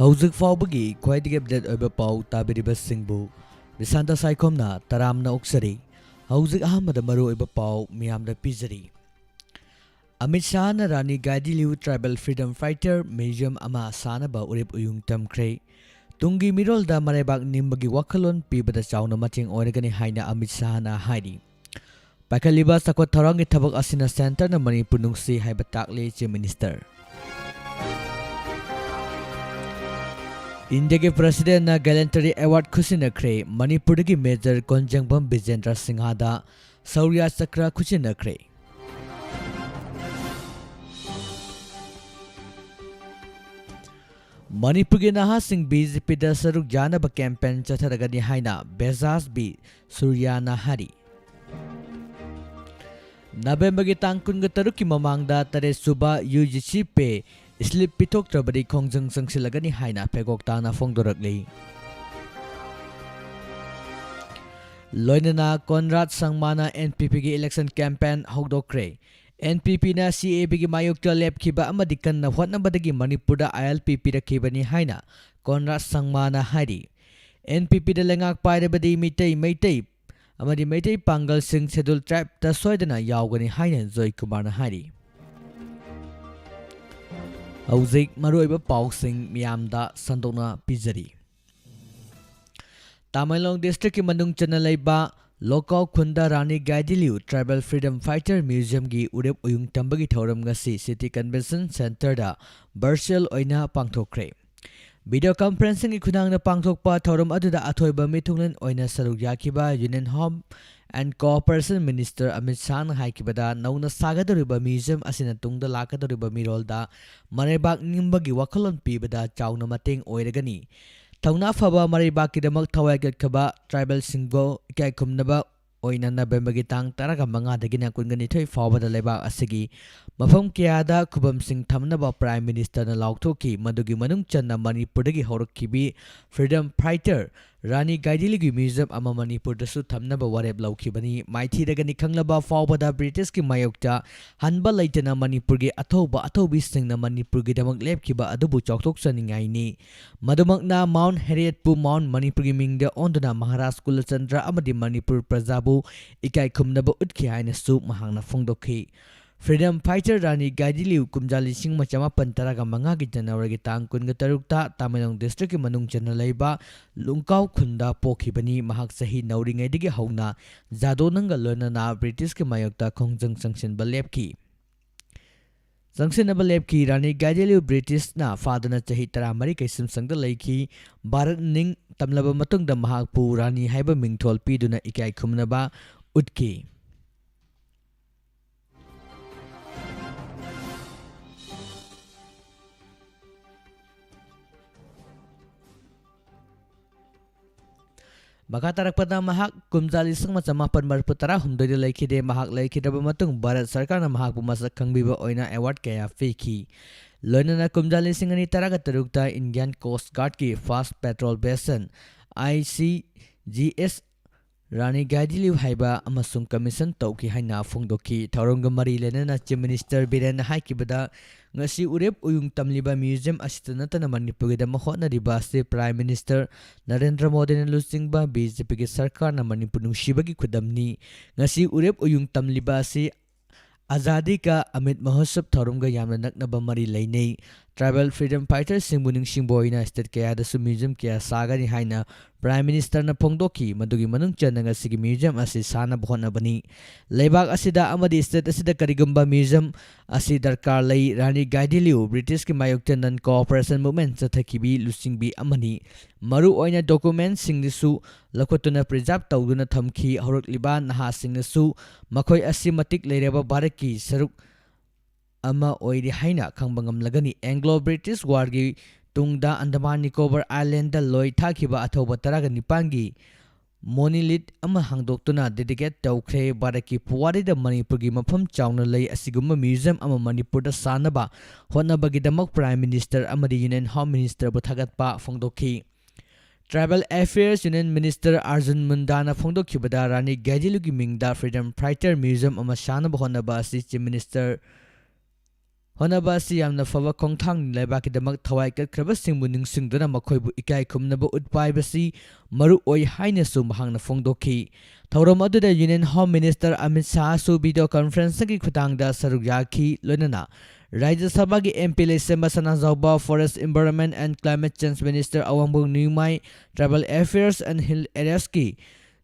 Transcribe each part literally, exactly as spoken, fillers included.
ꯍꯧꯖꯤꯛ ꯐꯥꯎꯕꯒꯤ ꯈ꯭ꯋꯥꯏꯗꯒꯤ ꯑꯞꯗꯦꯠ ꯑꯣꯏꯕ ꯄꯥꯎ ꯇꯥꯕꯤꯔꯤꯕꯁꯤꯡꯕꯨ ꯕꯤꯁꯥꯟꯇ ꯁꯥꯏꯈꯣꯝꯅ ꯇꯔꯥꯝꯅ ꯑꯣꯛꯆꯔꯤ꯫ ꯍꯧꯖꯤꯛ ꯑꯍꯥꯟꯕꯗ ꯃꯔꯨꯑꯣꯏꯕ ꯄꯥꯎ ꯃꯤꯌꯥꯝꯗ ꯄꯤꯖꯔꯤ꯫ ꯑꯃꯤꯠ ꯁꯥꯍꯅ ꯔꯥꯅꯤ ꯒꯥꯏꯗꯤꯂꯤꯎ Tribal Freedom Fighter Museum ꯑꯃ ꯁꯥꯅꯕ ꯎꯔꯤꯞ ꯎꯌꯨꯡ ꯇꯝꯈ꯭ꯔꯦ꯫ ꯇꯨꯡꯒꯤ ꯃꯤꯔꯣꯜꯗ ꯃꯔꯩꯕꯥꯛ ꯅꯤꯡꯕꯒꯤ ꯋꯥꯈꯜꯂꯣꯟ ꯄꯤꯕꯗ ꯆꯥꯎꯅ ꯃꯇꯦꯡ ꯑꯣꯏꯔꯒꯅꯤ ꯍꯥꯏꯅ ꯑꯃꯤꯠ ꯁꯥꯍꯅ ꯍꯥꯏꯔꯤ꯫ ꯄꯥꯏꯈꯠꯂꯤꯕ ꯆꯥꯎꯈꯠ ꯊꯧꯔꯥꯡꯒꯤ ꯊꯕꯛ ꯑꯁꯤꯅ ꯁꯦꯟꯇꯔꯅ ꯃꯅꯤꯄꯨꯔ ꯅꯨꯡꯁꯤ ꯍꯥꯏꯕ ꯇꯥꯛꯂꯤ, Chief Minister꯫ ꯏꯟꯗꯤꯌꯥꯒꯤ ꯄ꯭ꯔꯁꯤꯗꯦꯟꯅ ꯒꯦꯂꯦꯟꯇꯔꯤ ꯑꯦꯋꯥꯔꯗ ꯈꯨꯠꯁꯤꯟꯅꯈ꯭ꯔꯦ꯫ ꯃꯅꯤꯄꯨꯔꯗꯒꯤ ꯃꯦꯖꯔ ꯀꯣꯟꯖꯦꯡꯕꯝ ꯕꯤꯖꯦꯟꯗ꯭ꯔ ꯁꯤꯡꯍꯗ ꯁꯧꯔꯤꯌꯥ ꯆꯀ꯭ꯔ ꯈꯨꯠꯁꯤꯟꯅꯈ꯭ꯔꯦ꯫ ꯃꯅꯤꯄꯨꯔꯒꯤ ꯅꯍꯥꯁꯤꯡ ꯕꯤ ꯖꯦ ꯄꯤꯗ ꯁꯔꯨꯛ ꯌꯥꯅꯕ ꯀꯦꯝꯄꯦꯟ ꯆꯠꯊꯔꯒꯅꯤ ꯍꯥꯏꯅ ꯕꯦꯖꯥꯁ ꯕꯤ ꯁꯨꯔꯤꯌꯥꯅ ꯍꯥꯏꯔꯤ꯫ ꯅꯕꯦꯝꯕꯔꯒꯤ ꯇꯥꯡ ꯀꯨꯟꯒ ꯇꯔꯨꯛꯀꯤ ꯃꯃꯥꯡꯗ ꯇꯔꯦꯠ ꯁꯨꯕ ꯌꯨ ꯖꯤ ꯁꯤ ꯄꯦ ꯁ꯭ꯂꯤꯞ ꯄꯤꯊꯣꯛꯇ꯭ꯔꯕꯗꯤ ꯈꯣꯡꯖꯪ ꯆꯪꯁꯤꯜꯂꯒꯅꯤ ꯍꯥꯏꯅ ꯐꯦꯒꯣꯛ ꯇꯥꯅ ꯐꯣꯡꯗꯣꯔꯛꯂꯤ꯫ ꯂꯣꯏꯅꯅ ꯀꯣꯟꯔꯥꯗ ꯁꯪꯃꯥꯅ ꯑꯦꯟ ꯄꯤ ꯄꯤꯒꯤ ꯏꯂꯦꯛꯁꯟ ꯀꯦꯝꯄꯦꯟ ꯍꯧꯗꯣꯛꯈ꯭ꯔꯦ꯫ ꯑꯦꯟ ꯄꯤ ꯄꯤꯅ ꯁꯤ ꯑꯦ ꯕꯤꯒꯤ ꯃꯥꯌꯣꯛꯇ ꯂꯦꯞꯈꯤꯕ ꯑꯃꯗꯤ ꯀꯟꯅ ꯍꯣꯠꯅꯕꯗꯒꯤ ꯃꯅꯤꯄꯨꯔꯗ ꯑꯥꯏ ꯑꯦꯜ ꯄꯤ ꯄꯤꯔꯛꯈꯤꯕꯅꯤ ꯍꯥꯏꯅ ꯀꯣꯟꯔꯥꯗ ꯁꯪꯃꯥꯅ ꯍꯥꯏꯔꯤ꯫ ꯑꯦꯟ ꯄꯤ ꯄꯤꯗ ꯂꯩꯉꯥꯛ ꯄꯥꯏꯔꯕꯗꯤ ꯃꯤꯇꯩ, ꯃꯩꯇꯩ ꯑꯃꯗꯤ ꯃꯩꯇꯩ ꯄꯥꯡꯒꯜꯁꯤꯡ ꯁꯦꯗꯨꯜ ꯇ꯭ꯔꯥꯏꯕꯇ ꯁꯣꯏꯗꯅ ꯌꯥꯎꯒꯅꯤ ꯍꯥꯏꯅ ꯖꯣꯏ ꯀꯨꯃꯥꯔꯅ ꯍꯥꯏꯔꯤ꯫ ꯍꯧꯖꯤꯛ ꯃꯔꯨꯑꯣꯏꯕ ꯄꯥꯎꯁꯤꯡ ꯃꯤꯌꯥꯝꯗ ꯁꯟꯗꯣꯛꯅ ꯄꯤꯖꯔꯤ꯫ ꯇꯥꯃꯦꯡꯂꯣꯡ ꯗꯤꯁꯇ꯭ꯔꯤꯛꯀꯤ ꯃꯅꯨꯡ ꯆꯟꯅ ꯂꯩꯕ ꯂꯣꯀꯥꯎ ꯈꯨꯟꯗ ꯔꯥꯅꯤ ꯒꯥꯏꯗꯤꯂꯤꯎ Tribal Freedom Fighter Museumꯒꯤ ꯎꯔꯦꯞ ꯎꯌꯨꯡ ꯇꯝꯕꯒꯤ ꯊꯧꯔꯝ ꯉꯁꯤ City Convention Centreꯗ virtual ꯑꯣꯏꯅ ꯄꯥꯡꯊꯣꯛꯈ꯭ꯔꯦ꯫ Video conferencingꯒꯤ ꯈꯨꯠꯊꯥꯡꯗ ꯄꯥꯡꯊꯣꯛꯄ ꯊꯧꯔꯝ ꯑꯗꯨꯗ ꯑꯊꯣꯏꯕ ꯃꯤꯊꯨꯡꯂꯦꯟ ꯑꯣꯏꯅ ꯁꯔꯨꯛ ꯌꯥꯈꯤꯕ Union Home and Cooperation Minister Amit ꯁꯥꯍꯅ ꯍꯥꯏꯈꯤꯕꯗ, ꯅꯧꯅ ꯁꯥꯒꯗꯧꯔꯤꯕ museum ꯑꯁꯤꯅ ꯇꯨꯡꯗ ꯂꯥꯛꯀꯗꯧꯔꯤꯕ ꯃꯤꯔꯣꯜꯗ ꯃꯔꯩꯕꯥꯛ ꯅꯤꯡꯕꯒꯤ ꯋꯥꯈꯜꯂꯣꯟ ꯄꯤꯕꯗ ꯆꯥꯎꯅ ꯃꯇꯦꯡ ꯑꯣꯏꯔꯒꯅꯤ꯫ ꯊꯧꯅꯥ ꯐꯕ ꯃꯔꯩꯕꯥꯛꯀꯤꯗꯃꯛ ꯊꯋꯥꯏ ꯀꯠꯈ꯭ꯔꯕ tribalꯁꯤꯡꯕꯨ ꯏꯀꯥꯏ ꯈꯨꯝꯅꯕ ꯑꯣꯏꯅ ꯅꯕꯦꯝꯕꯔꯒꯤ ꯇꯥꯡ ꯇꯔꯥꯒ ꯃꯉꯥꯗꯒꯤꯅ ꯀꯨꯟꯒ ꯅꯤꯊꯣꯏ ꯐꯥꯎꯕꯗ ꯂꯩꯕꯥꯛ ꯑꯁꯤꯒꯤ ꯃꯐꯝ ꯀꯌꯥꯗ ꯈꯨꯕꯝꯁꯤꯡ ꯊꯝꯅꯕ Prime Ministerꯅ ꯂꯥꯎꯊꯣꯛꯈꯤ꯫ ꯃꯗꯨꯒꯤ ꯃꯅꯨꯡ ꯆꯟꯅ ꯃꯅꯤꯄꯨꯔꯗꯒꯤ ꯍꯧꯔꯛꯈꯤꯕꯤ Freedom Fighter ꯔꯥꯅꯤ ꯒꯥꯏꯗꯤꯂꯤꯎꯒꯤ ꯃ꯭ꯌꯨꯖꯤꯌꯝ ꯑꯃ ꯃꯅꯤꯄꯨꯔꯗꯁꯨ ꯊꯝꯅꯕ ꯋꯥꯔꯦꯞ ꯂꯧꯈꯤꯕꯅꯤ꯫ ꯃꯥꯏꯊꯤꯔꯒꯅꯤ ꯈꯪꯂꯕ ꯐꯥꯎꯕꯗ ꯕ꯭ꯔꯤꯇꯤꯁꯀꯤ ꯃꯥꯌꯣꯛꯇ ꯍꯟꯕ ꯂꯩꯇꯅ ꯃꯅꯤꯄꯨꯔꯒꯤ ꯑꯊꯧꯕ ꯑꯊꯧꯕꯤꯁꯤꯡꯅ ꯃꯅꯤꯄꯨꯔꯒꯤꯗꯃꯛ ꯂꯦꯞꯈꯤꯕ ꯑꯗꯨꯕꯨ ꯆꯥꯎꯊꯣꯛꯆꯅꯤꯡꯉꯥꯏꯅꯤ꯫ ꯃꯗꯨꯃꯛꯅ ꯃꯥꯎꯟ ꯍꯦꯔꯤꯌꯠꯄꯨ ꯃꯥꯎꯟ ꯃꯅꯤꯄꯨꯔꯒꯤ ꯃꯤꯡꯗ ꯑꯣꯟꯗꯨꯅ ꯃꯍꯥꯔꯥꯖ ꯀꯨꯂꯆꯟꯗ꯭ꯔ ꯑꯃꯗꯤ ꯃꯅꯤꯄꯨꯔ ꯄ꯭ꯔꯖꯥꯕꯨ ꯏꯀꯥꯏ ꯈꯨꯝꯅꯕ ꯎꯠꯈꯤ ꯍꯥꯏꯅꯁꯨ ꯃꯍꯥꯛꯅ ꯐꯣꯡꯗꯣꯛꯈꯤ꯫ Freedom fighter ꯔꯥꯅꯤ ꯒꯥꯏꯗꯤꯂꯤꯎ ꯀꯨꯝꯖꯥ ꯂꯤꯁꯤꯡ ꯑꯃ ꯆꯃꯥꯄꯟ ꯇꯔꯥꯒ ꯃꯉꯥꯒꯤ ꯖꯅꯋꯥꯔꯤꯒꯤ ꯇꯥꯡ ꯀꯨꯟꯒ ꯇꯔꯨꯛꯇ ꯇꯥꯃꯦꯡꯂꯣꯡ ꯗꯤꯁꯇ꯭ꯔꯤꯛꯀꯤ ꯃꯅꯨꯡ ꯆꯟꯅ ꯂꯩꯕ ꯂꯨꯡꯀꯥꯎ ꯈꯨꯟꯗ ꯄꯣꯛꯈꯤꯕꯅꯤ꯫ ꯃꯍꯥꯛ ꯆꯍꯤ ꯅꯧꯔꯤꯉꯩꯗꯒꯤ ꯍꯧꯅ ꯖꯥꯗꯣꯅꯪꯒ ꯂꯣꯏꯅꯅ ꯕ꯭ꯔꯤꯇꯤꯁꯀꯤ ꯃꯥꯌꯣꯛꯇ ꯈꯣꯡꯖꯪ ꯆꯪꯁꯤꯟꯕ ꯂꯦꯞꯈꯤ꯫ ꯆꯪꯁꯤꯟꯅꯕ ꯂꯦꯞꯈꯤ꯫ ꯔꯥꯅꯤ ꯒꯥꯏꯗꯤꯂꯤꯎ ꯕ꯭ꯔꯤꯇꯤꯁꯅ ꯐꯥꯗꯨꯅ ꯆꯍꯤ ꯇꯔꯥꯃꯔꯤ ꯀꯩꯁꯨꯝꯁꯪꯗ ꯂꯩꯈꯤ꯫ ꯚꯥꯔꯠ ꯅꯤꯡ ꯇꯝꯂꯕ ꯃꯇꯨꯡꯗ ꯃꯍꯥꯛꯄꯨ ꯔꯥꯅꯤ ꯍꯥꯏꯕ ꯃꯤꯡꯊꯣꯜ ꯄꯤꯗꯨꯅ ꯏꯀꯥꯏ ꯈꯨꯝꯅꯕ ꯎꯠꯈꯤ꯫ ꯃꯈꯥ ꯇꯥꯔꯛꯄꯗ ꯃꯍꯥꯛ ꯀꯨꯝꯖꯥ ꯂꯤꯁꯤꯡ ꯑꯃ ꯆꯃꯥꯄꯟ ꯃꯔꯤꯐꯨ ꯇꯔꯥꯍꯨꯝꯗꯣꯏꯗ ꯂꯩꯈꯤꯗꯦ꯫ ꯃꯍꯥꯛ ꯂꯩꯈꯤꯗ꯭ꯔꯕ ꯃꯇꯨꯡ ꯚꯥꯔꯠ ꯁꯔꯀꯥꯔꯅ ꯃꯍꯥꯛꯄꯨ ꯃꯁꯛ ꯈꯪꯕꯤꯕ ꯑꯣꯏꯅ ꯑꯦꯋꯥꯔꯗ ꯀꯌꯥ ꯄꯤꯈꯤ꯫ ꯂꯣꯏꯅꯅ ꯀꯨꯝꯖꯥ ꯂꯤꯁꯤꯡ ꯑꯅꯤ ꯇꯔꯥꯒ ꯇꯔꯨꯛꯇ Indian Coast Guardꯀꯤ First Patrol Vessel, I C G S ꯔꯥꯅꯤ ꯒꯥꯏꯗꯤꯂꯤꯎ ꯍꯥꯏꯕ ꯑꯃꯁꯨꯡ ꯀꯃꯤꯁꯟ ꯇꯧꯈꯤ ꯍꯥꯏꯅ ꯐꯣꯡꯗꯣꯛꯈꯤ꯫ ꯊꯧꯔꯝꯒ ꯃꯔꯤ ꯂꯩꯅꯅ Chief Minister ꯕꯤꯔꯦꯟꯅ ꯍꯥꯏꯈꯤꯕꯗ, ꯉꯁꯤ ꯎꯔꯦꯞ ꯎꯌꯨꯡ ꯇꯝꯂꯤꯕ ꯃ꯭ꯌꯨꯖꯤꯌꯝ ꯑꯁꯤꯇ ꯅꯠꯇꯅ ꯃꯅꯤꯄꯨꯔꯒꯤꯗꯃꯛ ꯍꯣꯠꯅꯔꯤꯕ ꯑꯁꯤ Prime Minister ꯅꯔꯦꯟꯗ꯭ꯔ ꯃꯣꯗꯤꯅ ꯂꯨꯆꯤꯡꯕ BJPꯒꯤ ꯁꯔꯀꯥꯔꯅ ꯃꯅꯤꯄꯨꯔ ꯅꯨꯡꯁꯤꯕꯒꯤ ꯈꯨꯗꯝꯅꯤ꯫ ꯉꯁꯤ ꯎꯔꯦꯞ ꯎꯌꯨꯡ ꯇꯝꯂꯤꯕ ꯑꯁꯤ ꯑꯖꯥꯗꯤ ꯀꯥ ꯑꯃꯤꯠ ꯃꯍꯣꯠꯁꯕ ꯊꯧꯔꯝꯒ ꯌꯥꯝꯅ ꯅꯛꯅꯕ ꯃꯔꯤ ꯂꯩꯅꯩ꯫ Tribal freedom fighterꯁꯤꯡꯕꯨ ꯅꯤꯡꯁꯤꯡꯕ ꯑꯣꯏꯅ state ꯀꯌꯥꯗꯁꯨ ꯃ꯭ꯌꯨꯖꯤꯌꯝ ꯀꯌꯥ ꯁꯥꯒꯅꯤ ꯍꯥꯏꯅ Prime Ministerꯅ ꯐꯣꯡꯗꯣꯛꯈꯤ꯫ ꯃꯗꯨꯒꯤ ꯃꯅꯨꯡ ꯆꯟꯅ ꯉꯁꯤꯒꯤ ꯃ꯭ꯌꯨꯖꯤꯌꯝ ꯑꯁꯤ ꯁꯥꯅꯕ ꯍꯣꯠꯅꯕꯅꯤ꯫ ꯂꯩꯕꯥꯛ ꯑꯁꯤꯗ ꯑꯃꯗꯤ state ꯑꯁꯤꯗ ꯀꯔꯤꯒꯨꯝꯕ ꯃ꯭ꯌꯨꯖꯤꯌꯝ ꯑꯁꯤ ꯗꯔꯀꯥꯔ ꯂꯩ꯫ ꯔꯥꯅꯤ ꯒꯥꯏꯗꯤꯂꯤꯎ ꯕ꯭ꯔꯤꯇꯤꯁꯀꯤ ꯃꯥꯌꯣꯛꯇ non cooperation movement ꯆꯠꯊꯈꯤꯕꯤ ꯂꯨꯆꯤꯡꯕꯤ ꯑꯃꯅꯤ꯫ ꯃꯔꯨꯑꯣꯏꯅ documentꯁꯤꯡꯗꯨꯁꯨ ꯂꯧꯈꯠꯇꯨꯅ preserve ꯇꯧꯗꯨꯅ ꯊꯝꯈꯤ꯫ ꯍꯧꯔꯛꯂꯤꯕ ꯅꯍꯥꯁꯤꯡꯅꯁꯨ ꯃꯈꯣꯏ ꯑꯁꯤ ꯃꯇꯤꯛ ꯂꯩꯔꯕ ꯚꯥꯔꯠꯀꯤ ꯁꯔꯨꯛ ꯑꯃ ꯑꯣꯏꯔꯤ ꯍꯥꯏꯅ ꯈꯪꯕ ꯉꯝꯂꯒꯅꯤ꯫ Anglo British Warꯒꯤ ꯇꯨꯡꯗ Andaman Nicobar Islandꯗ ꯂꯣꯏ ꯊꯥꯈꯤꯕ ꯑꯊꯧꯕ ꯇꯔꯥꯒ ꯅꯤꯄꯥꯟꯒꯤ monolith ꯑꯃ ꯍꯥꯡꯗꯣꯛꯇꯨꯅ dedicate ꯇꯧꯈ꯭ꯔꯦ꯫ ꯚꯥꯔꯠꯀꯤ ꯄꯨꯋꯥꯔꯤꯗ ꯃꯅꯤꯄꯨꯔꯒꯤ ꯃꯐꯝ ꯆꯥꯎꯅ ꯂꯩ꯫ ꯑꯁꯤꯒꯨꯝꯕ ꯃ꯭ꯌꯨꯖꯤꯌꯝ ꯑꯃ ꯃꯅꯤꯄꯨꯔꯗ ꯁꯥꯅꯕ ꯍꯣꯠꯅꯕꯒꯤꯗꯃꯛ Prime Minister ꯑꯃꯗꯤ Union Home Ministerꯕꯨ ꯊꯥꯒꯠꯄ ꯐꯣꯡꯗꯣꯛꯈꯤ꯫ Tribal Affairs Union Minister Arjun Mundana ꯐꯣꯡꯗꯣꯛꯈꯤꯕꯗ, ꯔꯥꯅꯤ ꯒꯥꯏꯗꯤꯟꯂꯤꯌꯨꯒꯤ ꯃꯤꯡꯗ Freedom Fighter Museum ꯑꯃ ꯁꯥꯅꯕ ꯍꯣꯠꯅꯕ ꯑꯁꯤ Chief Minister ꯍꯣꯠꯅꯕ ꯑꯁꯤ ꯌꯥꯝꯅ ꯐꯕ ꯈꯣꯡꯊꯥꯡꯅꯤ꯫ ꯂꯩꯕꯥꯛꯀꯤꯗꯃꯛ ꯊꯋꯥꯏ ꯀꯠꯈ꯭ꯔꯕꯁꯤꯡꯕꯨ ꯅꯤꯡꯁꯤꯡꯗꯨꯅ ꯃꯈꯣꯏꯕꯨ ꯏꯀꯥꯏ ꯈꯨꯝꯅꯕ ꯎꯠꯄ ꯍꯥꯏꯕꯁꯤ ꯃꯔꯨ ꯑꯣꯏ ꯍꯥꯏꯅꯁꯨ ꯃꯍꯥꯛꯅ ꯐꯣꯡꯗꯣꯛꯈꯤ꯫ ꯊꯧꯔꯝ ꯑꯗꯨꯗ Union Home Minister Amit ꯁꯥꯍꯁꯨ video conferencingꯒꯤ ꯈꯨꯊꯥꯡꯗ ꯁꯔꯨꯛ ꯌꯥꯈꯤ, ꯂꯣꯏꯅꯅ ꯔꯥꯖ꯭ꯌ ꯁꯚꯥꯒꯤ M P ꯂꯩꯁꯦꯝꯕ Sanajaoba, Forest, Environment and Climate Change Minister ꯑꯋꯥꯡꯕꯝ ꯅ꯭ꯌꯨꯃꯥꯏ, Tribal Affairs and Hill Areasꯀꯤ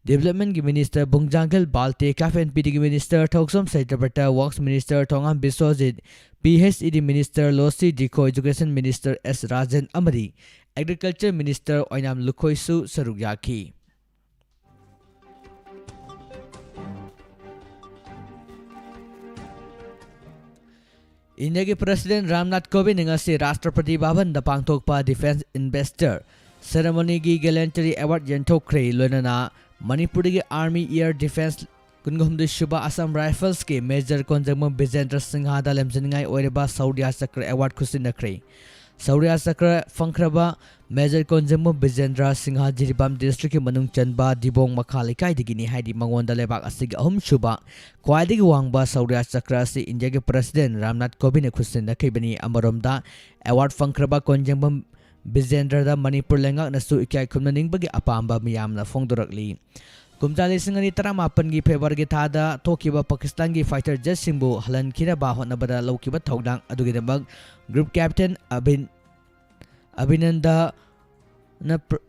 Developmentꯀꯤ Minister ꯕꯨꯡꯖꯥꯡꯒꯜ Valte, CAF and PDꯒꯤ Minister ꯊꯧꯁꯣꯝ ꯁꯩꯇꯕ꯭ꯔꯇ, Works Minister Thongam Biswajit, P H E D Minister ꯂꯣꯁꯤ ꯗꯤꯈꯣ, Education Minister S Rajen ꯑꯃꯗꯤ Agriculture Minister ꯑꯣꯏꯅꯥꯝ ꯂꯨꯈꯣꯏꯁꯨ ꯁꯔꯨꯛ ꯌꯥꯈꯤ꯫ ꯏꯟꯗꯤꯌꯥꯒꯤ President ꯔꯥꯝꯅꯥꯊ ꯀꯣꯕꯤꯟꯗ ꯉꯁꯤ ꯔꯥꯁꯇ꯭ꯔꯄꯇꯤ ꯚꯕꯟꯗ ꯄꯥꯡꯊꯣꯛꯄ Defence Ambassador Ceremonyꯒꯤ Gallantry Award ꯌꯦꯟꯊꯣꯛꯈ꯭ꯔꯦ, ꯂꯣꯏꯅꯅ ꯃꯅꯤꯄꯨꯔꯗꯒꯤ Army Air Defence ꯀꯨꯟꯒ ꯍꯨꯝꯗꯣꯏ ꯁꯨꯕ Assam Riflesꯀꯤ Major ꯀꯣꯟꯖꯪꯕꯝ ꯕꯤꯖꯦꯟꯗ꯭ꯔ ꯁꯤꯡꯍꯗ ꯂꯦꯝꯖꯅꯤꯡꯉꯥꯏ ꯑꯣꯏꯔꯕ ꯁꯧꯔꯤꯌꯥ ꯆꯀ꯭ꯔ Award ꯈꯨꯠꯁꯤꯟꯅꯈ꯭ꯔꯦ꯫ ꯁꯧꯔꯤꯌꯥ ꯆꯀ꯭ꯔ ꯐꯪꯈ꯭ꯔꯕ Major ꯀꯣꯟꯖꯪꯕꯝ ꯕꯤꯖꯦꯟꯗ꯭ꯔ ꯁꯤꯡꯍ ꯖꯤꯔꯤꯕꯥꯝ Districtꯀꯤ ꯃꯅꯨꯡ ꯆꯟꯕ ꯗꯤꯕꯣꯡ ꯃꯈꯥ ꯂꯩꯀꯥꯏꯗꯒꯤꯅꯤ ꯍꯥꯏꯗꯤ ꯃꯉꯣꯟꯗ ꯂꯩꯕꯥꯛ ꯑꯁꯤꯒꯤ ꯑꯍꯨꯝꯁꯨꯕ ꯈ꯭ꯋꯥꯏꯗꯒꯤ ꯋꯥꯡꯕ ꯁꯧꯔꯤꯌꯥ ꯆꯀ꯭ꯔ ꯑꯁꯤ ꯏꯟꯗꯤꯌꯥꯒꯤ President ꯔꯥꯝꯅꯥꯊ ꯀꯣꯕꯤꯟꯗ ꯈꯨꯠꯁꯤꯟꯅꯈꯤꯕꯅꯤ꯫ ꯑꯃꯔꯣꯝꯗ, Award ꯐꯪꯈ꯭ꯔꯕ ꯀꯣꯟꯖꯪꯕꯝ ꯕꯤꯖꯦꯟꯗ꯭ꯔꯗ ꯃꯅꯤꯄꯨꯔ ꯂꯩꯉꯥꯛꯅꯁꯨ ꯏꯀꯥꯏ ꯈꯨꯝꯅꯅꯤꯡꯕꯒꯤ ꯑꯄꯥꯝꯕ ꯃꯤꯌꯥꯝꯅ ꯐꯣꯡꯗꯣꯔꯛꯂꯤ꯫ ꯀꯨꯝꯖꯥ ꯂꯤꯁꯤꯡ ꯑꯅꯤ ꯇꯔꯥꯃꯥꯄꯟꯒꯤ Februaryꯒꯤ ꯊꯥꯗ ꯊꯣꯛꯈꯤꯕ ꯄꯥꯀꯤꯁꯇꯥꯟꯒꯤ fighter jetꯁꯤꯡꯕꯨ ꯍꯜꯍꯟꯈꯤꯅꯕ ꯍꯣꯠꯅꯕꯗ ꯂꯧꯈꯤꯕ ꯊꯧꯗꯥꯡ ꯑꯗꯨꯒꯤꯗꯃꯛ Group Captain ꯑꯕꯤꯟ-, ꯑꯕꯤꯅꯟꯗꯅ Pre-,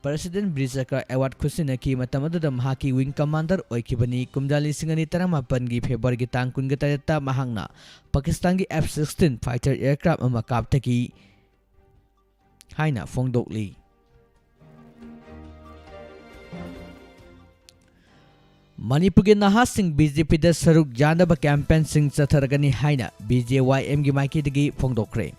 President ꯕꯤꯔ ꯆꯀ꯭ꯔ Award ꯈꯨꯠꯁꯤꯟꯅꯈꯤ꯫ ꯃꯇꯝ ꯑꯗꯨꯗ ꯃꯍꯥꯛꯀꯤ Wing Commander ꯑꯣꯏꯈꯤꯕꯅꯤ꯫ ꯀꯨꯝꯖꯥ ꯂꯤꯁꯤꯡ ꯑꯅꯤ ꯇꯔꯥꯃꯥꯄꯟꯒꯤ Februaryꯒꯤ ꯇꯥꯡ ꯀꯨꯟꯒ ꯇꯔꯦꯠꯇ ꯃꯍꯥꯛꯅ ꯄꯥꯀꯤꯁꯇꯥꯟꯒꯤ F sixteen fighter aircraft ꯑꯃ ꯀꯥꯞꯊꯈꯤ ꯍꯥꯏꯅ ꯐꯣꯡꯗꯣꯛꯂꯤ꯫ ꯃꯅꯤꯄꯨꯔꯒꯤ ꯅꯍꯥꯁꯤꯡ BJPꯗ ꯁꯔꯨꯛ ꯌꯥꯅꯕ campaignꯁꯤꯡ ꯆꯠꯊꯔꯒꯅꯤ ꯍꯥꯏꯅ BJYMꯒꯤ ꯃꯥꯏꯀꯩꯗꯒꯤ ꯐꯣꯡꯗꯣꯛꯈ꯭ꯔꯦ꯫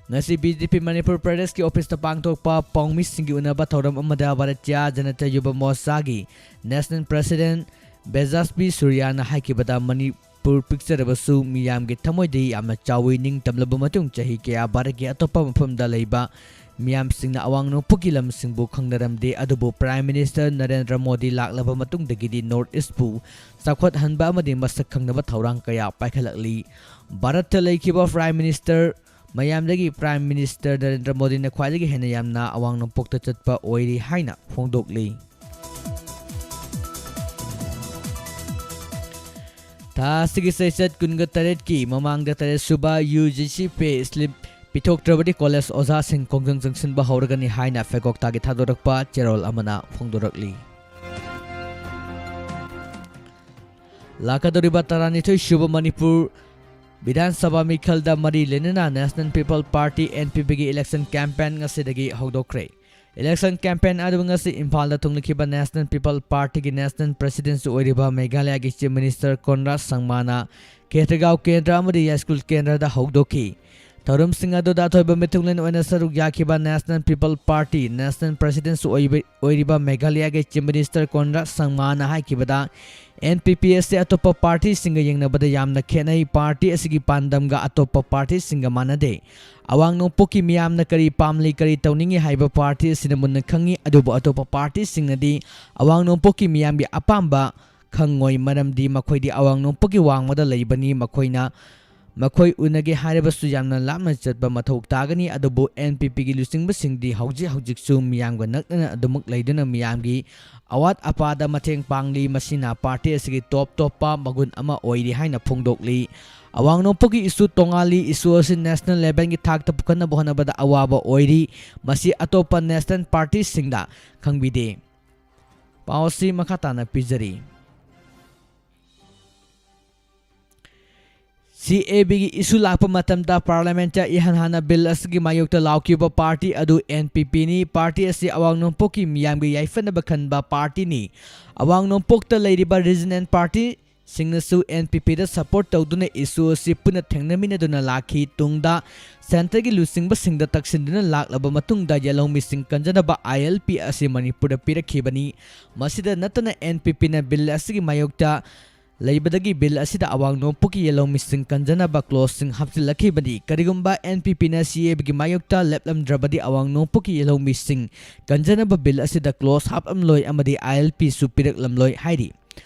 ꯉꯁꯤ BJP ꯃꯅꯤꯄꯨꯔ ꯄ꯭ꯔꯗꯦꯁꯀꯤ officeꯇ ꯄꯥꯡꯊꯣꯛꯄ ꯄꯥꯎꯃꯤꯁꯤꯡꯒꯤ ꯎꯅꯕ ꯊꯧꯔꯝ ꯑꯃꯗ ꯚꯥꯔꯇꯤꯌꯥ ꯖꯅꯇꯥ ꯌꯨꯕ ꯃꯣꯔꯆꯥꯒꯤ National President ꯕꯦꯖꯥꯁꯕꯤ ꯁꯨꯔꯤꯌꯥꯅ ꯍꯥꯏꯈꯤꯕꯗ, ꯃꯅꯤꯄꯨꯔ ꯄꯤꯛꯆꯔꯕꯁꯨ ꯃꯤꯌꯥꯝꯒꯤ ꯊꯃꯣꯏꯗꯤ ꯌꯥꯝꯅ ꯆꯥꯎꯏ꯫ ꯅꯤꯡꯇꯝꯂꯕ ꯃꯇꯨꯡ ꯆꯍꯤ ꯀꯌꯥ ꯚꯥꯔꯠꯀꯤ ꯑꯇꯣꯞꯄ ꯃꯐꯝꯗ ꯂꯩꯕ ꯃꯤꯌꯥꯝꯁꯤꯡꯅ ꯑꯋꯥꯡ ꯅꯣꯡꯄꯣꯛꯀꯤ ꯂꯝꯁꯤꯡꯕꯨ ꯈꯪꯅꯔꯝꯗꯦ, ꯑꯗꯨꯕꯨ Prime Minister ꯅꯔꯦꯟꯗ꯭ꯔ ꯃꯣꯗꯤ ꯂꯥꯛꯂꯕ ꯃꯇꯨꯡꯗꯒꯤꯗꯤ North East ꯄꯨ ꯆꯥꯎꯈꯠꯍꯟꯕ ꯑꯃꯗꯤ ꯃꯁꯛ ꯈꯪꯅꯕ ꯊꯧꯔꯥꯡ ꯀꯌꯥ ꯄꯥꯏꯈꯠꯂꯛꯂꯤ꯫ ꯚꯥꯔꯠꯇ ꯂꯩꯈꯤꯕ Prime Minister ꯃꯌꯥꯝꯗꯒꯤ Prime Minister ꯅꯔꯦꯟꯗ꯭ꯔ ꯃꯣꯗꯤꯅ ꯈ꯭ꯋꯥꯏꯗꯒꯤ ꯍꯦꯟꯅ ꯌꯥꯝꯅ ꯑꯋꯥꯡ ꯅꯣꯡꯄꯣꯛꯇ ꯆꯠꯄ ꯑꯣꯏꯔꯤ ꯍꯥꯏꯅ ꯐꯣꯡꯗꯣꯛꯂꯤ꯫ ꯊꯥ ꯑꯁꯤꯒꯤ ꯆꯩꯆꯠ ꯀꯨꯟꯒ ꯇꯔꯦꯠꯀꯤ ꯃꯃꯥꯡꯗ ꯇꯔꯦꯠ ꯁꯨꯕ UGC pay slip ꯄꯤꯊꯣꯛꯇ꯭ꯔꯕꯗꯤ college ꯑꯣꯖꯥꯁꯤꯡ ꯈꯣꯡꯖꯪ ꯆꯪꯁꯤꯟꯕ ꯍꯧꯔꯒꯅꯤ ꯍꯥꯏꯅ ꯐꯦꯀꯣꯛꯇꯥꯒꯤ ꯊꯥꯗꯣꯔꯛꯄ ꯆꯦꯔꯣꯜ ꯑꯃꯅ ꯐꯣꯡꯗꯣꯔꯛꯂꯤ꯫ ꯂꯥꯛꯀꯗꯧꯔꯤꯕ ꯇꯔꯥꯅꯤꯊꯣꯏ ꯁꯨꯕ ꯃꯅꯤꯄꯨꯔ ꯕꯤꯙꯥꯟ ꯁꯚꯥ ꯃꯤꯈꯜꯗ ꯃꯔꯤ ꯂꯩꯅꯅ National People Party, NPP ꯒꯤ election campaign ꯉꯁꯤꯗꯒꯤ ꯍꯧꯗꯣꯛꯈ꯭ꯔꯦ꯫ Election campaign ꯑꯗꯨ ꯉꯁꯤ ꯏꯝꯐꯥꯜꯗ ꯊꯨꯡꯂꯈꯤꯕ National People Party ꯒꯤ National President ꯁꯨ ꯑꯣꯏꯔꯤꯕ ꯃꯦꯘꯥꯂꯌꯥꯒꯤ Chief Minister ꯀꯣꯟꯔꯥꯗ ꯁꯪꯃꯥꯅ ꯈꯦꯇ꯭ꯔꯤꯒꯥꯎ ꯀꯦꯟꯗ꯭ꯔ ꯑꯃꯗꯤ ꯌꯥꯏꯁ꯭ꯀꯨꯜ ꯀꯦꯟꯗ꯭ꯔꯗ ꯍꯧꯗꯣꯛꯈꯤ꯫ ꯊꯧꯔꯝꯁꯤꯡ ꯑꯗꯨꯗ ꯑꯊꯣꯏꯕ ꯃꯤꯊꯨꯡꯂꯦꯟ ꯑꯣꯏꯅ ꯁꯔꯨꯛ ꯌꯥꯈꯤꯕ National People Party National President ꯁꯨ ꯑꯣꯏꯕ-, ꯑꯣꯏꯔꯤꯕ ꯃꯦꯘꯥꯂꯌꯥꯒꯤ Chief Minister ꯀꯣꯟꯔꯥꯗ ꯁꯪꯃꯥꯅ ꯍꯥꯏꯈꯤꯕꯗ, NPP ꯑꯁꯤ ꯑꯇꯣꯞꯄ party ꯁꯤꯡꯒ ꯌꯦꯡꯅꯕꯗ ꯌꯥꯝꯅ ꯈꯦꯠꯅꯩ꯫ Party ꯑꯁꯤꯒꯤ ꯄꯥꯟꯗꯝꯒ ꯑꯇꯣꯞꯄ party ꯁꯤꯡꯒ ꯃꯥꯟꯅꯗꯦ꯫ ꯑꯋꯥꯡ ꯅꯣꯡꯄꯣꯛꯀꯤ ꯃꯤꯌꯥꯝꯅ ꯀꯔꯤ ꯄꯥꯝꯂꯤ, ꯀꯔꯤ ꯇꯧꯅꯤꯡꯏ ꯍꯥꯏꯕ party ꯑꯁꯤꯅ ꯃꯨꯟꯅ ꯈꯪꯏ, ꯑꯗꯨꯕꯨ ꯑꯇꯣꯞꯄ party ꯁꯤꯡꯅꯗꯤ ꯑꯋꯥꯡ ꯅꯣꯡꯄꯣꯛꯀꯤ ꯃꯤꯌꯥꯝꯒꯤ ꯑꯄꯥꯝꯕ ꯈꯪꯉꯣꯏ, ꯃꯔꯝꯗꯤ ꯃꯈꯣꯏꯗꯤ ꯑꯋꯥꯡ ꯅꯣꯡꯄꯣꯛꯀꯤ ꯋꯥꯡꯃꯗ ꯂꯩꯕꯅꯤ꯫ ꯃꯈꯣꯏꯅ, ꯃꯈꯣꯏ ꯎꯅꯒꯦ ꯍꯥꯏꯔꯕꯁꯨ ꯌꯥꯝꯅ ꯂꯥꯞꯅ ꯆꯠꯄ ꯃꯊꯧ ꯇꯥꯒꯅꯤ꯫ ꯑꯗꯨꯕꯨ NPP ꯒꯤ ꯂꯨꯆꯤꯡꯕꯁꯤꯡꯗꯤ ꯍꯧꯖꯤꯛ ꯍꯧꯖꯤꯛꯁꯨ ꯃꯤꯌꯥꯝꯒ ꯅꯛꯅꯅ ꯑꯗꯨꯃꯛ ꯂꯩꯗꯨꯅ ꯃꯤꯌꯥꯝꯒꯤ ꯑꯋꯥꯠ ꯑꯄꯥꯗ ꯃꯇꯦꯡ ꯄꯥꯡꯂꯤ꯫ ꯃꯁꯤꯅ party ꯑꯁꯤꯒꯤ top ꯇꯣꯞꯄ ꯃꯒꯨꯟ ꯑꯃ ꯑꯣꯏꯔꯤ ꯍꯥꯏꯅ ꯐꯣꯡꯗꯣꯛꯂꯤ꯫ ꯑꯋꯥꯡ ꯅꯣꯡꯄꯣꯛꯀꯤ issue ꯇꯣꯉꯥꯜꯂꯤ꯫ Issue ꯑꯁꯤ national level ꯒꯤ ꯊꯥꯛꯇ ꯄꯨꯈꯠꯅꯕ ꯍꯣꯠꯅꯕꯗ ꯑꯋꯥꯕ ꯑꯣꯏꯔꯤ꯫ ꯃꯁꯤ ꯑꯇꯣꯞꯄ national party ꯁꯤꯡꯗ ꯈꯪꯕꯤꯗꯦ꯫ ꯄꯥꯎ ꯑꯁꯤ ꯃꯈꯥ ꯇꯥꯅ ꯄꯤꯖꯔꯤ꯫ CAB ꯒꯤ issue ꯂꯥꯛꯄ ꯃꯇꯝꯗ parliament ꯇ ꯏꯍꯥꯟ ꯍꯥꯟꯅ bill ꯑꯁꯤꯒꯤ ꯃꯥꯌꯣꯛꯇ ꯂꯥꯎꯈꯤꯕ party ꯑꯗꯨ NPP ꯅꯤ꯫ Party ꯑꯁꯤ ꯑꯋꯥꯡ ꯅꯣꯡꯄꯣꯛꯀꯤ ꯃꯤꯌꯥꯝꯒꯤ ꯌꯥꯏꯐꯅꯕ ꯈꯟꯕ party ꯅꯤ꯫ ꯑꯋꯥꯡ ꯅꯣꯡꯄꯣꯛꯇ ꯂꯩꯔꯤꯕ regional party ꯁꯤꯡꯅꯁꯨ NPP ꯗ support ꯇꯧꯗꯨꯅ issue ꯑꯁꯤ ꯄꯨꯟꯅ ꯊꯦꯡꯅꯃꯤꯟꯅꯗꯨꯅ ꯂꯥꯛꯈꯤ꯫ ꯇꯨꯡꯗ centre ꯒꯤ ꯂꯨꯆꯤꯡꯕꯁꯤꯡꯗ ꯇꯛꯁꯤꯟꯗꯨꯅ ꯂꯥꯛꯂꯕ ꯃꯇꯨꯡꯗ ꯌꯦꯜꯍꯧꯃꯤꯁꯤꯡ ꯀꯟꯖꯅꯕ ILP ꯑꯁꯤ ꯃꯅꯤꯄꯨꯔꯗ ꯄꯤꯔꯛꯈꯤꯕꯅꯤ꯫ ꯃꯁꯤꯗ ꯅꯠꯇꯅ NPP ꯅ bill ꯑꯁꯤꯒꯤ ꯃꯥꯌꯣꯛꯇ ꯂꯩꯕꯗꯒꯤ ꯕꯤꯜ ꯑꯁꯤꯗ ꯑꯋꯥꯡ ꯅꯣꯡꯄꯣꯛꯀꯤ ꯌꯦꯜꯍꯧꯃꯤꯁꯤꯡ ꯀꯟꯖꯅꯕ ꯀ꯭ꯂꯣꯖꯁꯤꯡ ꯍꯥꯞꯆꯤꯜꯂꯛꯈꯤꯕꯅꯤ꯫ ꯀꯔꯤꯒꯨꯝꯕ ꯑꯦꯟ ꯄꯤ ꯄꯤꯅ ꯁꯤ ꯑꯦꯒꯤ ꯃꯥꯌꯣꯛꯇ ꯂꯦꯞꯂꯝꯗ꯭ꯔꯕꯗꯤ ꯑꯋꯥꯡ ꯅꯣꯡꯄꯣꯛꯀꯤ ꯌꯦꯜꯍꯧꯃꯤꯁꯤꯡ ꯀꯟꯖꯅꯕ ꯕꯤꯜ ꯑꯁꯤꯗ ꯀ꯭ꯂꯣꯖ ꯍꯥꯞꯂꯝꯂꯣꯏ ꯑꯃꯗꯤ ꯑꯥꯏ ꯑꯦꯜ ꯄꯤꯁꯨ ꯄꯤꯔꯛꯂꯝꯂꯣꯏ ꯍꯥꯏꯔꯤ꯫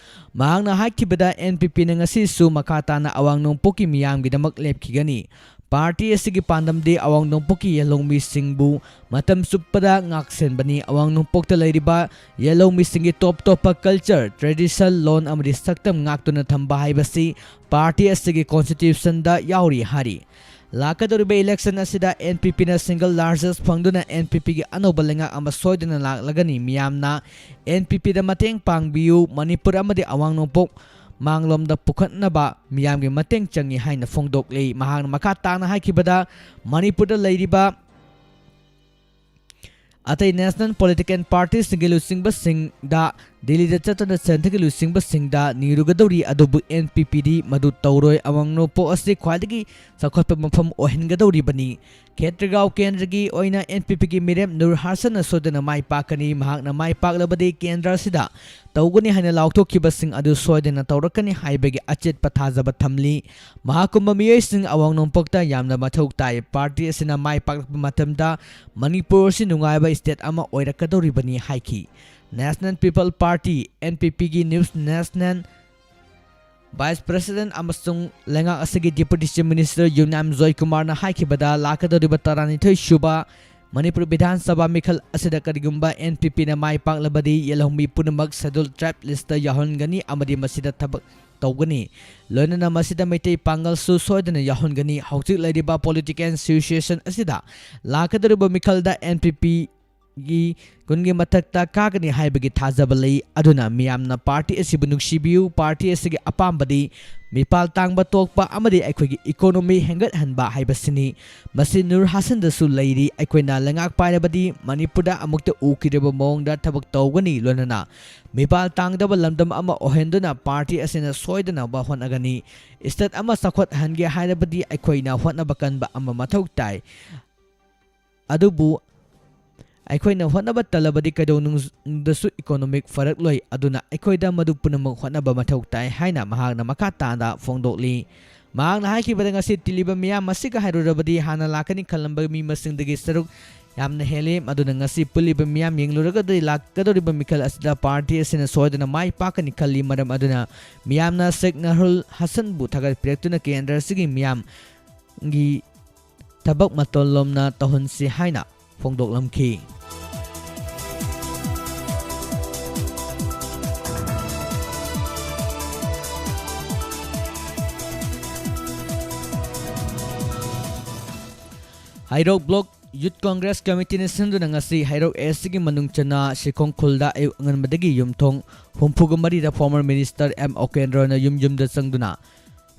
ꯃꯍꯥꯛꯅ ꯍꯥꯏꯈꯤꯕꯗ, ꯑꯦꯟ ꯄꯤ ꯄꯤꯅ ꯉꯁꯤꯁꯨ ꯃꯈꯥ ꯇꯥꯅ ꯑꯋꯥꯡ ꯅꯣꯡꯄꯣꯛꯀꯤ ꯃꯤꯌꯥꯝꯒꯤꯗꯃꯛ ꯂꯦꯞꯈꯤꯒꯅꯤ꯫ ꯄꯥꯔꯇꯤ ꯑꯁꯤꯒꯤ ꯄꯥꯟꯗꯝꯗꯤ ꯑꯋꯥꯡ ꯅꯣꯡꯄꯣꯛꯀꯤ ꯌꯦꯜꯍꯧꯃꯤꯁꯤꯡꯕꯨ ꯃꯇꯝ ꯆꯨꯞꯄꯗ ꯉꯥꯛꯁꯦꯟꯕꯅꯤ꯫ ꯑꯋꯥꯡ ꯅꯣꯡꯄꯣꯛꯇ ꯂꯩꯔꯤꯕ ꯌꯦꯜꯍꯧꯃꯤꯁꯤꯡꯒꯤ ꯇꯣꯞ ꯇꯣꯞꯄ ꯀꯜꯆꯔ, ꯇ꯭ꯔꯦꯗꯤꯁꯟ, ꯂꯣꯟ ꯑꯃꯗꯤ ꯁꯛꯇꯝ ꯉꯥꯛꯇꯨꯅ ꯊꯝꯕ ꯍꯥꯏꯕꯁꯤ ꯄꯥꯔꯇꯤ ꯑꯁꯤꯒꯤ ꯀꯣꯟꯁꯇꯤꯇ꯭ꯌꯨꯁꯟꯗ ꯌꯥꯎꯔꯤ ꯍꯥꯏꯔꯤ꯫ ꯂꯥꯛꯀꯗꯧꯔꯤꯕ ꯏꯂꯦꯛꯁꯟ ꯑꯁꯤꯗ ꯑꯦꯟ ꯄꯤ ꯄꯤꯅ ꯁꯤꯡꯒꯜ ꯂꯥꯔꯖꯦꯁ ꯐꯪꯗꯨꯅ ꯑꯦꯟ ꯄꯤ ꯄꯤꯒꯤ ꯑꯅꯧꯕ ꯂꯩꯉꯥꯛ ꯑꯃ ꯁꯣꯏꯗꯅ ꯂꯥꯛꯂꯒꯅꯤ꯫ ꯃꯤꯌꯥꯝꯅ ꯑꯦꯟ ꯄꯤ ꯄꯤꯗ ꯃꯇꯦꯡ ꯄꯥꯡꯕꯤꯌꯨ, ꯃꯅꯤꯄꯨꯔ ꯑꯃꯗꯤ ꯑꯋꯥꯡ ꯅꯣꯡꯄꯣꯛ ꯃꯥꯡꯂꯣꯝꯗ ꯄꯨꯈꯠꯅꯕ ꯃꯤꯌꯥꯝꯒꯤ ꯃꯇꯦꯡ ꯆꯪꯏ ꯍꯥꯏꯅ ꯐꯣꯡꯗꯣꯛꯂꯤ꯫ ꯃꯍꯥꯛꯅ ꯃꯈꯥ ꯇꯥꯅ ꯍꯥꯏꯈꯤꯕꯗ, ꯃꯅꯤꯄꯨꯔꯗ ꯂꯩꯔꯤꯕ ꯑꯇꯩ ꯅꯦꯁꯅꯦꯜ ꯄꯣꯂꯤꯇꯤꯀꯦꯜ ꯄꯥꯔꯇꯤꯁꯤꯡꯒꯤ ꯂꯨꯆꯤꯡꯕꯁꯤꯡꯗ ꯗꯤꯜꯂꯤꯗ ꯆꯠꯇꯨꯅ ꯁꯦꯟꯇꯔꯒꯤ ꯂꯨꯆꯤꯡꯕꯁꯤꯡꯗ ꯅꯤꯔꯨꯒꯗꯧꯔꯤ, ꯑꯗꯨꯕꯨ ꯑꯦꯟ ꯄꯤ ꯄꯤꯗꯤ ꯃꯗꯨ ꯇꯧꯔꯣꯏ꯫ ꯑꯋꯥꯡ ꯅꯣꯡꯄꯣꯛ ꯑꯁꯤ ꯈ꯭ꯋꯥꯏꯗꯒꯤ ꯆꯥꯎꯈꯠꯄ ꯃꯐꯝ ꯑꯣꯏꯍꯟꯒꯗꯧꯔꯤꯕꯅꯤ꯫ ꯈꯦꯇ꯭ꯔꯤꯒꯥꯎ ꯀꯦꯟꯗ꯭ꯔꯒꯤ ꯑꯣꯏꯅ ꯑꯦꯟ ꯄꯤ ꯄꯤꯒꯤ ꯃꯤꯔꯦꯞ ꯅꯨꯔ ꯍꯥꯁꯟꯅ ꯁꯣꯏꯗꯅ ꯃꯥꯏ ꯄꯥꯛꯀꯅꯤ꯫ ꯃꯍꯥꯛꯅ ꯃꯥꯏ ꯄꯥꯛꯂꯕꯗꯤ ꯀꯦꯟꯗ꯭ꯔ ꯑꯁꯤꯗ ꯇꯧꯒꯅꯤ ꯍꯥꯏꯅ ꯂꯥꯎꯊꯣꯛꯈꯤꯕꯁꯤꯡ ꯑꯗꯨ ꯁꯣꯏꯗꯅ ꯇꯧꯔꯛꯀꯅꯤ ꯍꯥꯏꯕꯒꯤ ꯑꯆꯦꯠꯄ ꯊꯥꯖꯕ ꯊꯝꯂꯤ꯫ ꯃꯍꯥꯛꯀꯨꯝꯕ ꯃꯤꯑꯣꯏꯁꯤꯡ ꯑꯋꯥꯡ ꯅꯣꯡꯄꯣꯛꯇ ꯌꯥꯝꯅ ꯃꯊꯧ ꯇꯥꯏ꯫ ꯄꯥꯔꯇꯤ ꯑꯁꯤꯅ ꯃꯥꯏ ꯄꯥꯛꯂꯛꯄ ꯃꯇꯝꯗ ꯃꯅꯤꯄꯨꯔ ꯑꯁꯤ ꯅꯨꯡꯉꯥꯏꯕ ꯁ꯭ꯇꯦꯠ ꯑꯃ ꯑꯣꯏꯔꯛꯀꯗꯧꯔꯤꯕꯅꯤ ꯍꯥꯏꯈꯤ꯫ National people party, and P ꯄꯤꯒꯤ ꯅ꯭ꯌꯨꯁ ꯅꯦꯁꯅꯦꯜ ꯚꯥꯏꯁ ꯄ꯭ꯔꯦꯁꯤꯗꯦꯟꯠ ꯑꯃꯁꯨꯡ ꯂꯩꯉꯥꯛ ꯑꯁꯤꯒꯤ ꯗꯦꯄꯨꯇꯤ ꯆꯤꯐ ꯃꯤꯅꯤꯁꯇꯔ ꯌꯨꯝꯅꯥꯝ ꯖꯣꯏꯀꯨꯃꯥꯔꯅ ꯍꯥꯏꯈꯤꯕꯗ, ꯂꯥꯛꯀꯗꯧꯔꯤꯕ ꯇꯔꯥꯅꯤꯊꯣꯏ ꯁꯨꯕ ꯃꯅꯤꯄꯨꯔ ꯕꯤꯙꯥꯟ ꯁꯚꯥ ꯃꯤꯈꯜ ꯑꯁꯤꯗ ꯀꯔꯤꯒꯨꯝꯕ ꯑꯦꯟ ꯄꯤ ꯄꯤꯅ ꯃꯥꯏ ꯄꯥꯛꯂꯕꯗꯤ, ꯌꯦꯜꯍꯧꯃꯤ ꯄꯨꯝꯅꯃꯛ ꯁꯦꯗꯨꯜ ꯇ꯭ꯔꯥꯏꯕ ꯂꯤꯁꯇ ꯌꯥꯎꯍꯟꯒꯅꯤ ꯑꯃꯗꯤ ꯃꯁꯤꯗ ꯊꯕꯛ ꯇꯧꯒꯅꯤ꯫ ꯂꯣꯏꯅꯅ ꯃꯁꯤꯗ ꯃꯩꯇꯩ ꯄꯥꯡꯒꯜꯁꯨ ꯁꯣꯏꯗꯅ ꯌꯥꯎꯍꯟꯒꯅꯤ꯫ ꯍꯧꯖꯤꯛ ꯂꯩꯔꯤꯕ ꯄꯣꯂꯤꯇꯤꯀꯦꯜ ꯁꯤꯆꯨꯋꯦꯁꯟ ꯑꯁꯤꯗ ꯂꯥꯛꯀꯗꯧꯔꯤꯕ ꯃꯤꯈꯜꯗ ꯑꯦꯟ ꯄꯤ ꯄꯤꯒꯤ ꯀꯨꯟꯒꯤ ꯃꯊꯛꯇ ꯀꯥꯒꯅꯤ ꯍꯥꯏꯕꯒꯤ ꯊꯥꯖꯕ ꯂꯩ꯫ ꯑꯗꯨꯅ ꯃꯤꯌꯥꯝꯅ ꯄꯥꯔꯇꯤ ꯑꯁꯤꯕꯨ ꯅꯨꯡꯁꯤꯕꯤꯌꯨ꯫ ꯄꯥꯔꯇꯤ ꯑꯁꯤꯒꯤ ꯑꯄꯥꯝꯕꯗꯤ ꯃꯤꯄꯥꯜ ꯇꯥꯡꯕ ꯊꯣꯛꯄ ꯑꯃꯗꯤ ꯑꯩꯈꯣꯏꯒꯤ ꯏꯀꯣꯅꯣꯃꯤ ꯍꯦꯟꯒꯠꯍꯟꯕ ꯍꯥꯏꯕꯁꯤꯅꯤ꯫ ꯃꯁꯤ ꯅꯨꯔ ꯍꯥꯁꯟꯗꯁꯨ ꯂꯩꯔꯤ꯫ ꯑꯩꯈꯣꯏꯅ ꯂꯩꯉꯥꯛ ꯄꯥꯏꯔꯕꯗꯤ ꯃꯅꯤꯄꯨꯔꯗ ꯑꯃꯨꯛꯇ ꯎꯈꯤꯗ꯭ꯔꯤꯕ ꯃꯑꯣꯡꯗ ꯊꯕꯛ ꯇꯧꯒꯅꯤ꯫ ꯂꯣꯏꯅꯅ ꯃꯤꯄꯥꯜ ꯇꯥꯡꯗꯕ ꯂꯝꯗꯝ ꯑꯃ ꯑꯣꯏꯍꯟꯗꯨꯅ ꯄꯥꯔꯇꯤ ꯑꯁꯤꯅ ꯁꯣꯏꯗꯅꯕ ꯍꯣꯠꯅꯒꯅꯤ꯫ ꯁ꯭ꯇꯦꯠ ꯑꯃ ꯆꯥꯎꯈꯠꯍꯟꯒꯦ ꯍꯥꯏꯔꯕꯗꯤ ꯑꯩꯈꯣꯏꯅ ꯍꯣꯠꯅꯕ ꯀꯟꯕ ꯑꯃ ꯃꯊꯧ ꯇꯥꯏ꯫ ꯑꯗꯨꯕꯨ ꯑꯩꯈꯣꯏꯅ ꯍꯣꯠꯅꯕ ꯇꯜꯂꯕꯗꯤ ꯀꯩꯗꯧꯅꯨꯡꯗꯁꯨ economic ꯐꯔꯛꯂꯣꯏ, ꯑꯗꯨꯅ ꯑꯩꯈꯣꯏꯗ ꯃꯗꯨ ꯄꯨꯝꯅꯃꯛ ꯍꯣꯠꯅꯕ ꯃꯊꯧ ꯇꯥꯏ ꯍꯥꯏꯅ ꯃꯍꯥꯛꯅ ꯃꯈꯥ ꯇꯥꯅ ꯐꯣꯡꯗꯣꯛꯂꯤ꯫ ꯃꯍꯥꯛꯅ ꯍꯥꯏꯈꯤꯕꯗ, ꯉꯁꯤ ꯇꯤꯜꯂꯤꯕ ꯃꯤꯌꯥꯝ ꯑꯁꯤꯒ ꯍꯥꯏꯔꯨꯔꯕꯗꯤ ꯍꯥꯟꯅ ꯂꯥꯛꯀꯅꯤ ꯈꯜꯂꯝꯕ ꯃꯤ ꯃꯁꯤꯡꯗꯒꯤ ꯁꯔꯨꯛ ꯌꯥꯝꯅ ꯍꯦꯜꯂꯤ꯫ ꯑꯗꯨꯅ ꯉꯁꯤ ꯄꯨꯜꯂꯤꯕ ꯃꯤꯌꯥꯝ ꯌꯦꯡꯂꯨꯔꯒꯗꯤ ꯂꯥꯛꯀꯗꯧꯔꯤꯕ ꯃꯤꯈꯜ ꯑꯁꯤꯗ ꯄꯥꯔꯇꯤ ꯑꯁꯤꯅ ꯁꯣꯏꯗꯅ ꯃꯥꯏ ꯄꯥꯛꯀꯅꯤ ꯈꯜꯂꯤ꯫ ꯃꯔꯝ ꯑꯗꯨꯅ ꯃꯤꯌꯥꯝꯅ ꯁꯦꯈ ꯅꯁꯔꯨꯜ ꯍꯁꯟꯕꯨ ꯊꯥꯒꯠꯄꯤꯔꯛꯇꯨꯅ ꯀꯦꯟꯗ꯭ꯔ ꯑꯁꯤꯒꯤ ꯃꯤꯌꯥꯝꯒꯤ ꯊꯕꯛ ꯃꯇꯣꯟꯂꯣꯝꯅ ꯇꯧꯍꯟꯁꯤ ꯍꯥꯏꯅ ꯐꯣꯡꯗꯣꯛꯂꯝꯈꯤ꯫ ꯍꯩꯔꯣꯛ Block Youth Congress Committeeꯅ ꯁꯤꯟꯗꯨꯅ ꯉꯁꯤ ꯍꯩꯔꯣꯛ Eastꯀꯤ ꯃꯅꯨꯡ ꯆꯟꯅ ꯁꯤꯈꯣꯡ ꯈꯨꯜꯗ ꯑꯌꯨꯛ ꯑꯉꯟꯕꯗꯒꯤ ꯌꯨꯝꯊꯣꯡ ꯍꯨꯝꯐꯨꯒ ꯃꯔꯤꯗ former minister ꯑꯦꯝ ꯑꯣꯀꯦꯟꯗ꯭ꯔꯣꯅ ꯌꯨꯝ ꯌꯨꯝꯗ ꯆꯪꯗꯨꯅ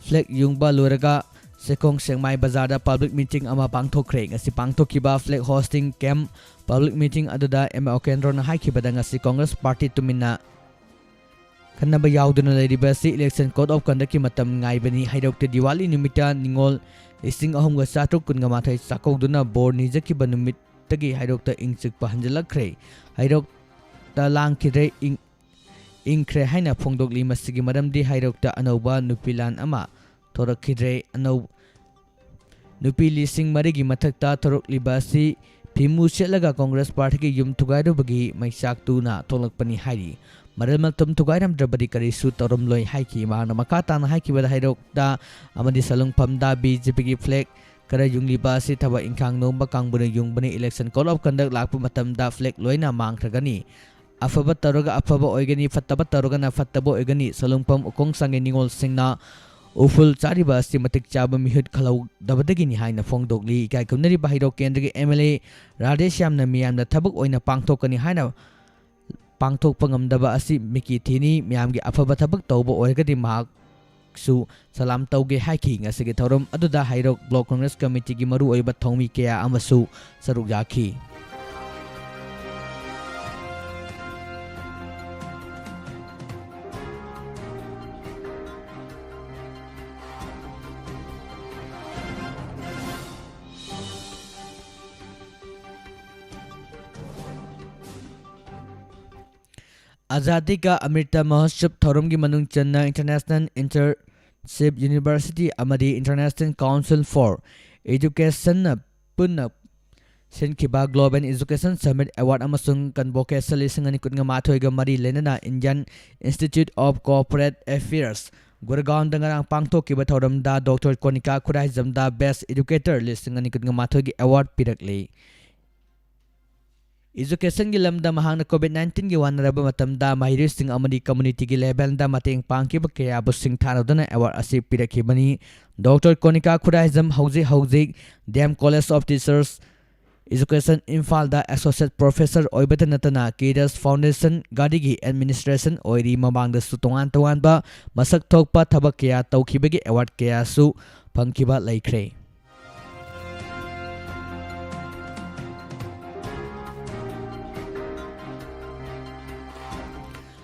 flag ꯌꯨꯡꯕ ꯂꯣꯏꯔꯒ ꯁꯤꯈꯣꯡ ꯁꯦꯛꯃꯥꯏ ꯕꯖꯥꯔꯗ public meeting ꯑꯃ ꯄꯥꯡꯊꯣꯛꯈ꯭ꯔꯦ꯫ ꯉꯁꯤ ꯄꯥꯡꯊꯣꯛꯈꯤꯕ flag hoisting camp public meeting ꯑꯗꯨꯗ ꯑꯦꯝ ꯑꯣꯀꯦꯟꯗ꯭ꯔꯣꯅ ꯍꯥꯏꯈꯤꯕꯗ, ꯉꯁꯤ Congress party ꯇꯨꯃꯤꯟꯅ ꯈꯟꯅꯕ ꯌꯥꯎꯗꯨꯅ ꯂꯩꯔꯤꯕ ꯑꯁꯤ election code of conductꯀꯤ ꯃꯇꯝ ꯉꯥꯏꯕꯅꯤ꯫ ꯍꯩꯔꯣꯛꯇ ꯗꯤꯋꯥꯂꯤ ꯅꯨꯃꯤꯠꯇ ꯅꯤꯉꯣꯜ ꯂꯤꯁꯤꯡ ꯑꯍꯨꯝꯒ ꯆꯥꯇ꯭ꯔꯨꯛ ꯀꯨꯟꯒ ꯃꯥꯊꯣꯏ ꯆꯥꯛꯀꯧꯗꯨꯅ ꯕꯣꯔ ꯅꯤꯖꯈꯤꯕ ꯅꯨꯃꯤꯠꯇꯒꯤ ꯍꯩꯔꯣꯛꯇ ꯏꯪ ꯆꯤꯛꯄ ꯍꯟꯖꯤꯜꯂꯛꯈ꯭ꯔꯦ꯫ ꯍꯩꯔꯣꯛꯇ ꯂꯥꯡꯈꯤꯗ꯭ꯔꯦ, ꯏꯪ-, ꯏꯪꯈ꯭ꯔꯦ ꯍꯥꯏꯅ ꯐꯣꯡꯗꯣꯛꯂꯤ꯫ ꯃꯁꯤꯒꯤ ꯃꯔꯝꯗꯤ ꯍꯩꯔꯣꯛꯇ ꯑꯅꯧꯕ ꯅꯨꯄꯤ ꯂꯥꯟ ꯑꯃ ꯊꯣꯔꯛꯈꯤꯗ꯭ꯔꯦ꯫ ꯑꯅꯧ-, ꯅꯨꯄꯤ ꯂꯤꯁꯤꯡ ꯃꯔꯤꯒꯤ ꯃꯊꯛꯇ ꯊꯣꯔꯛꯂꯤꯕ ꯑꯁꯤ ꯐꯤꯃꯨ ꯁꯦꯠꯂꯒ Congress partyꯒꯤ ꯌꯨꯝ ꯊꯨꯒꯥꯏꯔꯨꯕꯒꯤ ꯃꯩꯆꯥꯛꯇꯨꯅ ꯊꯣꯛꯂꯛꯄꯅꯤ ꯍꯥꯏꯔꯤ꯫ ꯃꯔꯜ ꯃꯊꯨꯝ ꯊꯨꯒꯥꯏꯔꯝꯗ꯭ꯔꯕꯗꯤ ꯀꯔꯤꯁꯨ ꯇꯧꯔꯝꯂꯣꯏ ꯍꯥꯏꯈꯤ꯫ ꯃꯍꯥꯛꯅ ꯃꯈꯥ ꯇꯥꯅ ꯍꯥꯏꯈꯤꯕꯗ, ꯍꯩꯔꯣꯛꯇ ꯑꯃꯗꯤ ꯁꯂꯨꯡꯐꯝꯗ BJPꯒꯤ flag ꯈꯔ ꯌꯨꯡꯂꯤꯕ ꯑꯁꯤ ꯊꯕꯛ ꯏꯪꯈꯥꯡ ꯅꯣꯝꯕ ꯀꯥꯡꯕꯨꯅ ꯌꯨꯡꯕꯅꯤ꯫ Election code of conduct ꯂꯥꯛꯄ ꯃꯇꯝꯗ flag ꯂꯣꯏꯅ ꯃꯥꯡꯈ꯭ꯔꯒꯅꯤ꯫ ꯑꯐꯕ ꯇꯧꯔꯒ ꯑꯐꯕ ꯑꯣꯏꯒꯅꯤ, ꯐꯠꯇꯕ ꯇꯧꯔꯒꯅ ꯐꯠꯇꯕ ꯑꯣꯏꯒꯅꯤ꯫ ꯁꯂꯨꯡꯐꯝ ꯎꯈꯣꯡ ꯁꯥꯡꯒꯩ ꯅꯤꯉꯣꯜꯁꯤꯡꯅ ꯎꯐꯨꯜ ꯆꯥꯔꯤꯕ ꯑꯁꯤ ꯃꯇꯤꯛ ꯆꯥꯕ ꯃꯤꯍꯨꯠ ꯈꯜꯍꯧꯗꯕꯗꯒꯤꯅꯤ ꯍꯥꯏꯅ ꯐꯣꯡꯗꯣꯛꯂꯤ꯫ ꯏꯀꯥꯏ ꯈꯨꯝꯅꯔꯤꯕ ꯍꯩꯔꯣꯛ ꯀꯦꯟꯗ꯭ꯔꯒꯤ MLA ꯔꯥꯙꯦꯁ꯭ꯌꯥꯝꯅ ꯃꯤꯌꯥꯝꯅ ꯊꯕꯛ ꯑꯣꯏꯅ ꯄꯥꯡꯊꯣꯛꯀꯅꯤ ꯍꯥꯏꯅ ꯄꯥꯡꯊꯣꯛꯄ ꯉꯝꯗꯕ ꯑꯁꯤ ꯃꯤꯀꯤ ꯊꯤꯅꯤ꯫ ꯃꯤꯌꯥꯝꯒꯤ ꯑꯐꯕ ꯊꯕꯛ ꯇꯧꯕ ꯑꯣꯏꯔꯒꯗꯤ ꯃꯍꯥꯛꯁꯨ ꯁꯂꯥꯝ ꯇꯧꯒꯦ ꯍꯥꯏꯈꯤ꯫ ꯉꯁꯤꯒꯤ ꯊꯧꯔꯝ ꯑꯗꯨꯗ ꯍꯩꯔꯣꯛ Block Congress Committeeꯒꯤ ꯃꯔꯨꯑꯣꯏꯕ ꯊꯧꯃꯤ ꯀꯌꯥ ꯑꯃꯁꯨ ꯁꯔꯨꯛ ꯌꯥꯈꯤ꯫ ꯑꯖꯥꯗꯤ ꯀꯥ ꯑꯃ꯭ꯔꯤꯇ ꯃꯍꯣꯠꯁꯕ ꯊꯧꯔꯝꯒꯤ ꯃꯅꯨꯡ ꯆꯟꯅ International Internship University ꯑꯃꯗꯤ International Council for Educationꯅ ꯄꯨꯟꯅ ꯁꯤꯟꯈꯤꯕ Global Education Summit Award ꯑꯃꯁꯨꯡ Convocation ꯂꯤꯁꯤꯡ ꯑꯅꯤ ꯀꯨꯟꯒ ꯃꯥꯊꯣꯏꯒ ꯃꯔꯤ ꯂꯩꯅꯅ Indian Institute of Corporate Affairs, ꯒꯨꯔꯒꯥꯎꯟꯗ ꯉꯔꯥꯡ ꯄꯥꯡꯊꯣꯛꯈꯤꯕ ꯊꯧꯔꯝꯗ ꯗꯣꯛꯇꯔ ꯀꯣꯅꯤꯀꯥ ꯈꯨꯔꯥꯏꯖꯝꯗ Best Educator ꯂꯤꯁꯤꯡ ꯑꯅꯤ ꯀꯨꯟꯒ ꯃꯥꯊꯣꯏꯒꯤ award ꯄꯤꯔꯛꯂꯤ꯫ Educationꯒꯤ ꯂꯝꯗ ꯃꯍꯥꯛꯅ COVID nineteenꯒꯤ ꯋꯥꯅꯔꯕ ꯃꯇꯝꯗ ꯃꯍꯩꯔꯣꯏꯁꯤꯡ ꯑꯃꯗꯤ communityꯒꯤ levelꯗ ꯃꯇꯦꯡ ꯄꯥꯡꯈꯤꯕ ꯀꯌꯥꯕꯨ ꯁꯤꯡꯊꯥꯅꯗꯨꯅ award ꯑꯁꯤ ꯄꯤꯔꯛꯈꯤꯕꯅꯤ꯫ ꯗꯣꯛꯇꯔ ꯀꯣꯅꯤꯀꯥ ꯈꯨꯔꯥꯏꯖꯝ ꯍꯧꯖꯤꯛ ꯍꯧꯖꯤꯛ D M College of Teachers Education ꯏꯝꯐꯥꯜꯗ Associate Professor ꯑꯣꯏꯕꯇ ꯅꯠꯇꯅ Kidas Foundation ꯒꯥꯔꯤꯒꯤ administration ꯑꯣꯏꯔꯤ꯫ ꯃꯃꯥꯡꯗꯁꯨ ꯇꯣꯉꯥꯟ ꯇꯣꯉꯥꯟꯕ ꯃꯁꯛ ꯊꯣꯛꯄ ꯊꯕꯛ ꯀꯌꯥ ꯇꯧꯈꯤꯕꯒꯤ award ꯀꯌꯥꯁꯨ ꯐꯪꯈꯤꯕ ꯂꯩꯈ꯭ꯔꯦ꯫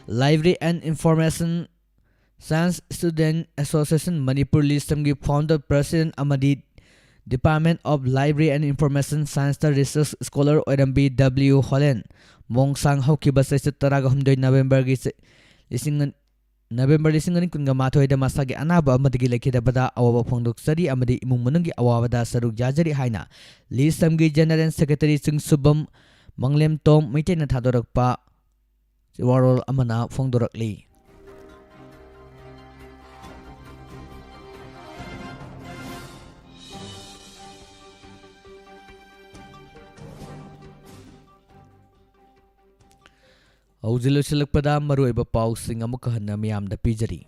Library and Information Science Student Association Manipur ꯂꯤꯁꯝꯒꯤ founder president ꯑꯃꯗꯤ Department of Library and Information Scienceꯇ research scholar ꯑꯣꯏꯔꯝꯕꯤ W ꯍꯣꯂꯦꯟ ꯃꯣꯡꯁꯥꯡ ꯍꯧꯈꯤꯕ ꯆꯩꯆꯠ ꯇꯔꯥꯒ ꯍꯨꯝꯗꯣꯏ Novemberꯒꯤ ꯆ-, ꯂꯤꯁꯤꯡ ꯑꯅꯤ, November ꯂꯤꯁꯤꯡ ꯑꯅꯤ ꯀꯨꯟꯒ ꯃꯥꯊꯣꯏꯗ ꯃꯁꯥꯒꯤ ꯑꯅꯥꯕ ꯑꯃꯗꯒꯤ ꯂꯩꯈꯤꯗꯕꯗ ꯑꯋꯥꯕ ꯐꯣꯡꯗꯣꯛꯆꯔꯤ ꯑꯃꯗꯤ ꯏꯃꯨꯡ ꯃꯅꯨꯡꯒꯤ ꯑꯋꯥꯕꯗ ꯁꯔꯨꯛ ꯌꯥꯖꯔꯤ ꯍꯥꯏꯅ ꯂꯤꯁꯝꯒꯤ General Secretary ꯆꯤꯡꯁꯨꯕꯝ ꯃꯪꯂꯦꯝꯇꯣꯝ ꯃꯩꯇꯩꯅ ꯊꯥꯗꯣꯔꯛꯄ ꯋꯥꯔꯣꯜ ꯑꯃꯅ ꯐꯣꯡꯗꯣꯔꯛꯂꯤ꯫ ꯍꯧꯖꯤꯛ ꯂꯣꯏꯁꯤꯜꯂꯛꯄꯗ ꯃꯔꯨꯑꯣꯏꯕ ꯄꯥꯎꯁꯤꯡ ꯑꯃꯨꯛꯀ ꯍꯟꯅ ꯃꯤꯌꯥꯝꯗ ꯄꯤꯖꯔꯤ꯫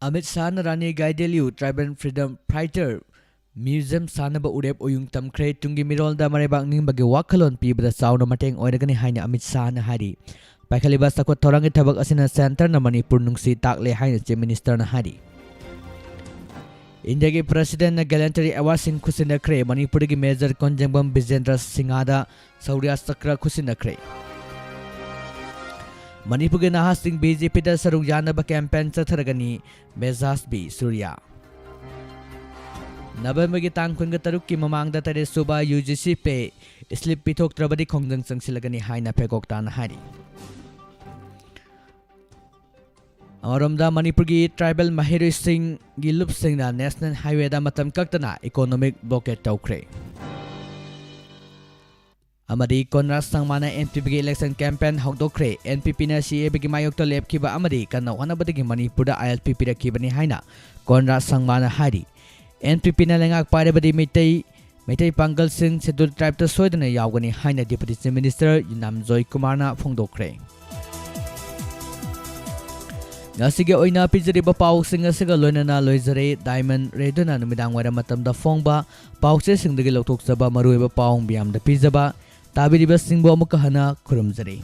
ꯑꯃꯤꯠ ꯁꯥꯍꯅ ꯔꯥꯅꯤ ꯒꯥꯏꯗꯦꯂꯤꯌꯨ Tribal Freedom Fighter Museum ꯁꯥꯅꯕ ꯎꯔꯦꯞ ꯎꯌꯨꯡ ꯇꯝꯈ꯭ꯔꯦ꯫ ꯇꯨꯡꯒꯤ ꯃꯤꯔꯣꯜꯗ ꯃꯔꯩꯕꯥꯛ ꯅꯤꯡꯕꯒꯤ ꯋꯥꯈꯜꯂꯣꯟ ꯄꯤꯕꯗ ꯆꯥꯎꯅ ꯃꯇꯦꯡ ꯑꯣꯏꯔꯒꯅꯤ ꯍꯥꯏꯅ ꯑꯃꯤꯠ ꯁꯥꯍꯅ ꯍꯥꯏꯔꯤ꯫ ꯄꯥꯏꯈꯠꯂꯤꯕ ꯆꯥꯎꯈꯠ ꯊꯧꯔꯥꯡꯒꯤ ꯊꯕꯛ ꯑꯁꯤꯅ centreꯅ ꯃꯅꯤꯄꯨꯔ ꯅꯨꯡꯁꯤ ꯇꯥꯛꯂꯦ ꯍꯥꯏꯅ Chief Ministerꯅ ꯍꯥꯏꯔꯤ꯫ ꯏꯟꯗꯤꯌꯥꯒꯤ ꯄ꯭ꯔꯦꯁꯤꯗꯦꯟꯠꯅ ꯒꯦꯂꯦꯟꯇꯔꯤ ꯑꯦꯋꯥꯔꯗꯁꯤꯡ ꯈꯨꯠꯁꯤꯟꯅꯈ꯭ꯔꯦ꯫ ꯃꯅꯤꯄꯨꯔꯗꯒꯤ ꯃꯦꯖꯔ ꯀꯣꯟꯖꯦꯡꯕꯝ ꯕꯤꯖꯦꯟꯗ꯭ꯔ ꯁꯤꯡꯍꯗ ꯁꯧꯔꯤꯌꯥ ꯆꯀ꯭ꯔ ꯈꯨꯠꯁꯤꯟꯅꯈ꯭ꯔꯦ꯫ ꯃꯅꯤꯄꯨꯔꯒꯤ ꯅꯍꯥꯁꯤꯡ ꯕꯤ ꯖꯦ ꯄꯤꯗ ꯁꯔꯨꯛ ꯌꯥꯅꯕ ꯀꯦꯝꯄꯦꯟ ꯆꯠꯊꯔꯒꯅꯤ, ꯃꯦꯖꯥꯖ ꯕꯤ ꯁꯨꯔꯤꯌꯥ꯫ ꯅꯕꯦꯝꯕꯔꯒꯤ ꯇꯥꯡ ꯀꯨꯟꯒ ꯇꯔꯨꯛꯀꯤ ꯃꯃꯥꯡꯗ ꯇꯔꯦꯠ ꯁꯨꯕ ꯌꯨ ꯖꯤ ꯁꯤ ꯄꯦ ꯁ꯭ꯂꯤꯞ ꯄꯤꯊꯣꯛꯇ꯭ꯔꯕꯗꯤ ꯈꯣꯡꯖꯪ ꯆꯪꯁꯤꯜꯂꯒꯅꯤ ꯍꯥꯏꯅ ꯐꯦꯒꯣꯛꯇꯥꯅ ꯍꯥꯏꯔꯤ꯫ ꯑꯃꯔꯣꯝꯗ, ꯃꯅꯤꯄꯨꯔꯒꯤ ꯇ꯭ꯔꯥꯏꯕꯦꯜ ꯃꯍꯩꯔꯣꯏꯁꯤꯡꯒꯤ ꯂꯨꯞꯁꯤꯡꯅ ꯅꯦꯁꯅꯦꯜ ꯍꯥꯏꯋꯦꯗ ꯃꯇꯝ ꯀꯛꯇꯅ ꯏꯀꯣꯅꯣꯃꯤꯛ ꯕ꯭ꯂꯣꯀꯦꯠ ꯇꯧꯈ꯭ꯔꯦ꯫ ꯑꯃꯗꯤ ꯀꯣꯟꯔꯥꯗ ꯁꯪꯃꯥꯅ ꯑꯦꯟ ꯄꯤ ꯄꯤꯒꯤ ꯏꯂꯦꯛꯁꯟ ꯀꯦꯝꯄꯦꯟ ꯍꯧꯗꯣꯛꯈ꯭ꯔꯦ꯫ ꯑꯦꯟ ꯄꯤ ꯄꯤꯅ ꯁꯤ ꯑꯦ ꯕꯤꯒꯤ ꯃꯥꯌꯣꯛꯇ ꯂꯦꯞꯈꯤꯕ ꯑꯃꯗꯤ ꯀꯟꯅ ꯍꯣꯠꯅꯕꯗꯒꯤ ꯃꯅꯤꯄꯨꯔꯗ ꯑꯥꯏ ꯑꯦꯜ ꯄꯤ ꯄꯤꯔꯛꯈꯤꯕꯅꯤ ꯍꯥꯏꯅ ꯀꯣꯟꯔꯥꯗ ꯁꯪꯃꯥꯅ ꯍꯥꯏꯔꯤ꯫ ꯑꯦꯟ ꯄꯤ ꯄꯤꯅ ꯂꯩꯉꯥꯛ ꯄꯥꯏꯔꯕꯗꯤ ꯃꯩꯇꯩ, ꯃꯩꯇꯩ ꯄꯥꯡꯒꯜꯁꯤꯡ ꯁꯦꯗ꯭ꯌꯨꯜ ꯇ꯭ꯔꯥꯏꯕꯇ ꯁꯣꯏꯗꯅ ꯌꯥꯎꯒꯅꯤ ꯍꯥꯏꯅ ꯗꯤꯄꯨꯇꯤ ꯆꯤꯐ ꯃꯤꯅꯤꯁꯇꯔ ꯌꯨꯝꯅꯥꯝ ꯖꯣꯏꯀꯨꯃꯥꯔꯅ ꯐꯣꯡꯗꯣꯛꯈ꯭ꯔꯦ꯫ ꯉꯁꯤꯒꯤ ꯑꯣꯏꯅ ꯄꯤꯖꯔꯤꯕ ꯄꯥꯎꯁꯤꯡ ꯑꯁꯤꯒ ꯂꯣꯏꯅꯅ ꯂꯣꯏꯖꯔꯦ꯫ ꯗꯥꯏꯃꯟ ꯔꯦꯗꯤꯑꯣꯅ ꯅꯨꯃꯤꯗꯥꯡ ꯋꯥꯏꯔꯝ ꯃꯇꯝꯗ ꯐꯣꯡꯕ ꯄꯥꯎꯆꯦꯁꯤꯡꯗꯒꯤ ꯂꯧꯊꯣꯛꯆꯕ ꯃꯔꯨꯑꯣꯏꯕ ꯄꯥꯎ ꯃꯤꯌꯥꯝꯗ ꯄꯤꯖꯕ꯫ ꯇꯥꯕꯤꯔꯤꯕꯁꯤꯡꯕꯨ ꯑꯃꯨꯛꯀ ꯍꯟꯅ ꯈꯨꯔꯨꯝꯖꯔꯤ꯫